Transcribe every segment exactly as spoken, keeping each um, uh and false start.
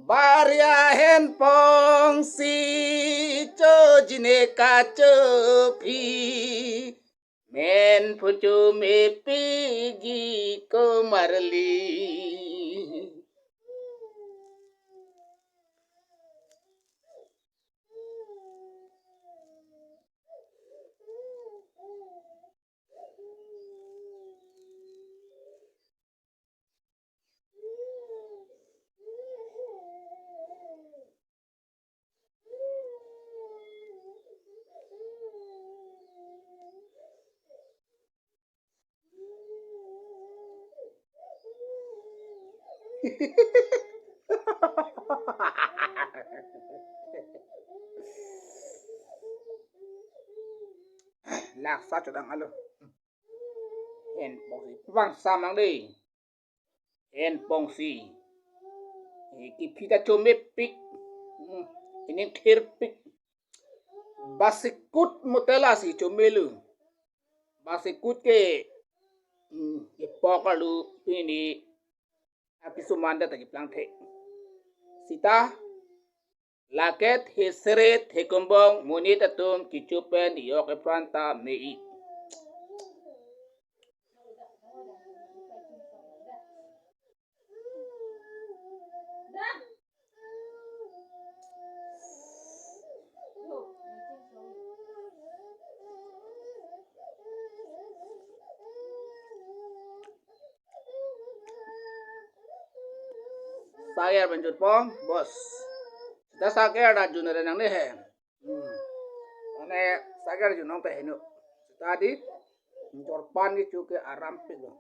Bari ahen pongsi chojine kachophi, men phu chomepikji komarli. Laksa chodang alo. Hen pongsi. Bang samang dei. Hen pongsi. Eh, kiphi ta chomepik. Hmm, ining thirpik. Basikut mutela si chomelo. Basikut ke, hmm, ipok alu pini. Api sumanda ta kiplang the. Sita. Lake he seret he kumbong monit atum kecho pen iyok epran ta me-i. Sager pen jutpo, bos. Sita sager ta jun re nangne he. Hmm. Mane sager jun nong te heno. Sita di jorpan kecho ke arampik lo.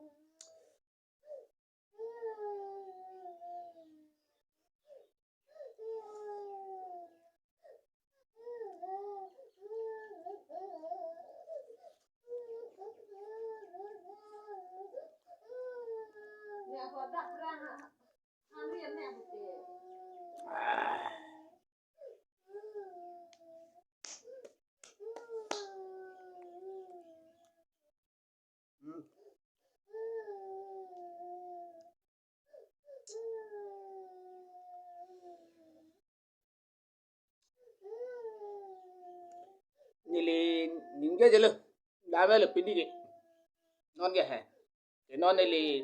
Neli ningje jelo. Dame le pini ke. Non ke he. Ke non neli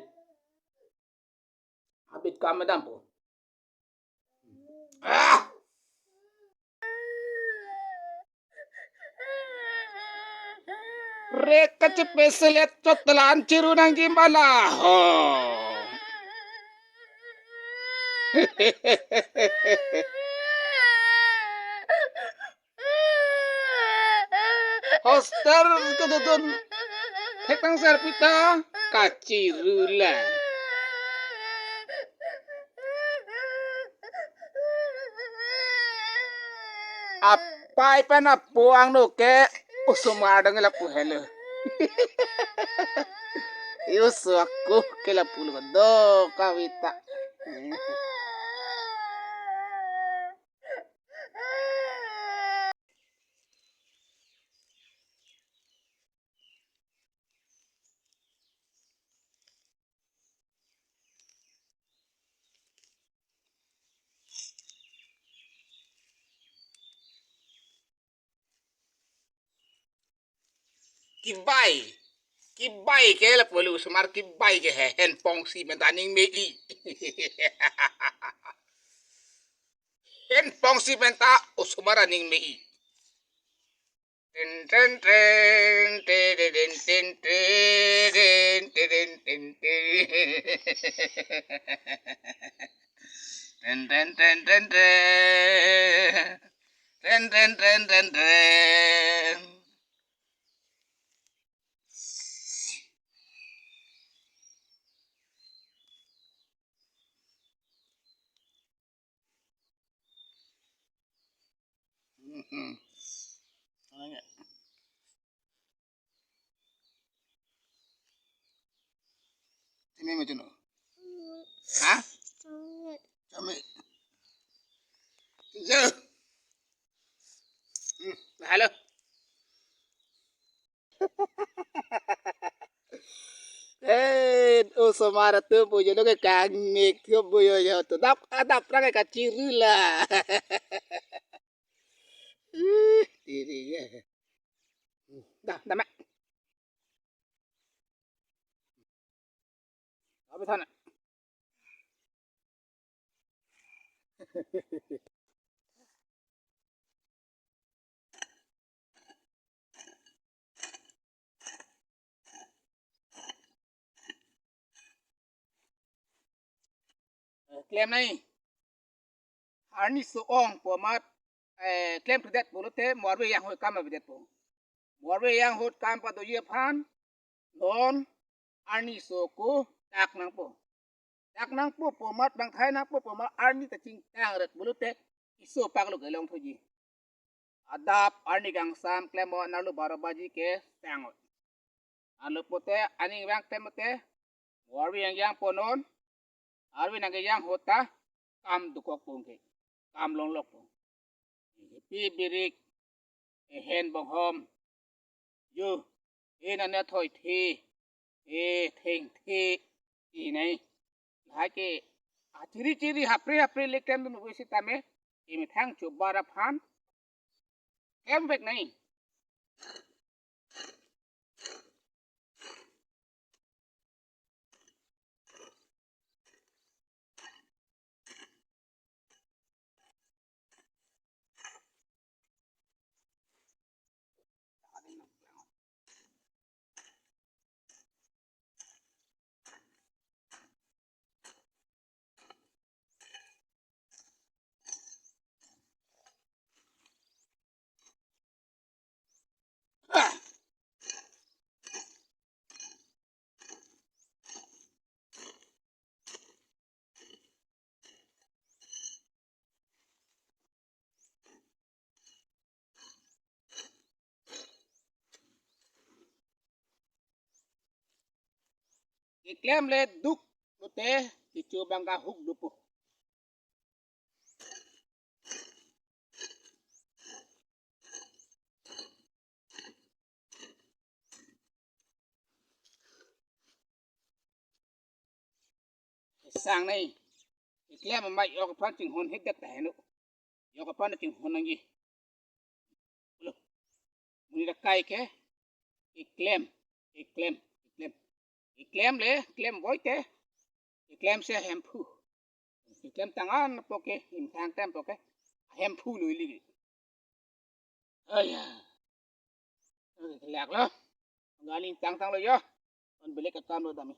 habit kam dampo. Ah! Re kachepeselet chot telan chiru nangji mala. Ho. Hoster kedodon. Thektang serpi ta kachiru lang. Apai pen apo angno ke osomar dong lapu helo. Oso ako ke lapu lo do kawita. Kibai. Kibai ke lapu lo osomar kibai ke he, hen pongsi pen ta aning me-i. Hen pongsi pen ta osomar aning me-i. Ten, ten, ten, ten, ten, ten, ten, ten, ten, ten, ten. Ten, ten, ten, ten, ten. Ten, ten, ten, ten, ten. Mhm. Ini macam mana? Hah? Kami. Jauh. Hmm, halo. Eh. Osomar atum pu jo lo ke kangnik thum pu jo jo tu. Dap adap rang ke kachiri la. Ih, diri ke. Dah, dah mek. Habis sana. Eh, klem nai. Arni so-ong pu amat, eh, klemkledet pulote mo arve jangho kam avedet po. Mo arve jangho kam padoji aphan non arni so ko dak nangpo. Dak nangpo pu amat bang thai nangpo pu amat arni ta chingtang ret pulote iso pak lo kelong thuji. Adap arni kangsam klem o, arlo baro baji ke sang o. Arlo pote aning vang klem pote mo arve jangjang po non. Arve nangkejangho ta kam dokok po ke. Kam longlok po. Epi birik, ehen bonghom, jo, e nane thoi the, e theng the, e nai. Lahai ke, achiri chiri hapre hapre le klemdun ave sitame, emethang chobar aphan, klem vek nai. Keklem le duk lote kecho bang kahuk dopo. Sang nai. Keklem amai yok aphan chinghon hedet ta heno. Yok aphan chinghon nangji. Lo. Muni dakai ke. Keklem. Keklem. Keklem. Keklem le, klem voi te. Keklem se hemphu. Keklem tangan po ke, imthang tem po ke. Hemphu lo ili. Aya. Lak lo. Galing tang tang lo yo. Kon belek akam lo dami.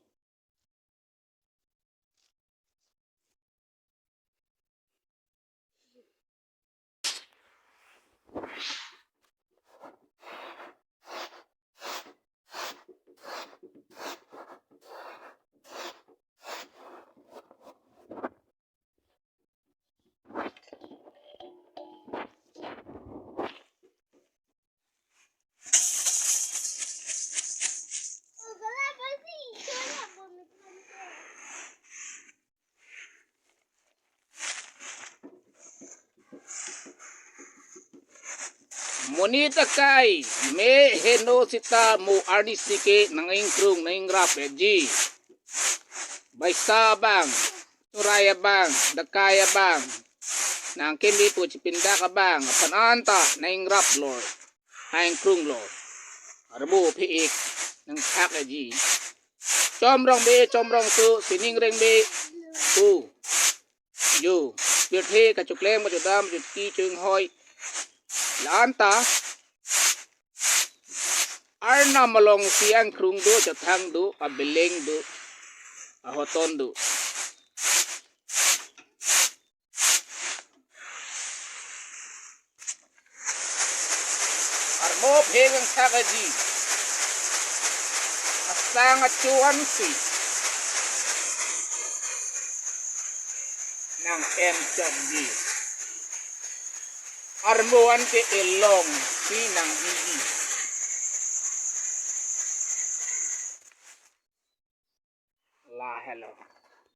Monit akai, me heno sita mo arnisi ke nang ingkrung nang ingrap ji. Baisa abang, churai abang, dakai abang, nang kemi pu chipindak abang, aphan anta nang ingrap lor, nang ingkrung lor. Arbo phi-ik nang thak ji. Chomrong be, chomrong su, sining reng be. U. Yo, pirthe kachoklem, kachodam, kachoki, chonghoi. La-anta Arnam alongsi angkrung do, chathang do, abeleng do, ahoton do. Armo pheng ang sakaji. Asang achuan si. Nang em chokji. Armo an ke elong si nang diji. La helo.